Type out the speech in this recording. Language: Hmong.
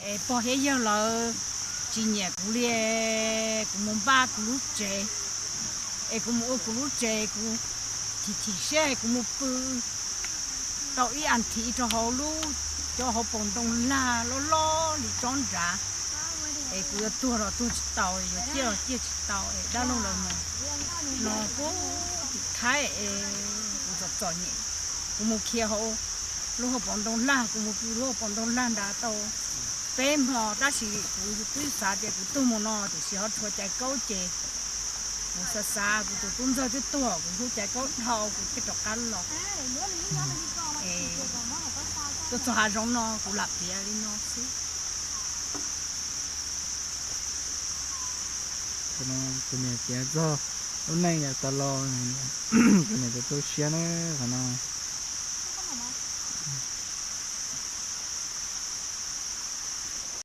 Es pog thiab yawg lawv tsis nyiam kuv li, kuv mus npaj kuv lub tsev, es kuv mus ua kuv lub tsev, kuv chim chim siab kuv mus pw tau ib as thiv rau hauv lub, cov hauv paus ntoo lag loj loj li tsob nrad, es kuv yuav tuag los tuag tsis tau, yuav ciaj los ciaj tsis tau, es dab laug lawv mus no pub tim Thaib es kuv txom txom nyem, kuv mus khiav hauv lub hauv paus ntoo lag, kuv mus pw lub hauv paus ntoo lag nrad tau peb hmo, tab sis kuv twb xav tias kuv tuag mus no tiam sis ho tshuav caiv kaub ces kuv xav xav kuv tus tub ntxawg twb tuag, kuv hlub caiv kaub dhau kuv thiaj rov qab los. Es tuaj txog hav zoov no kuv lam piav li no xwb. Tus niam piav txog lub neej yav tas los, tus niam tu tu siab na, qhov no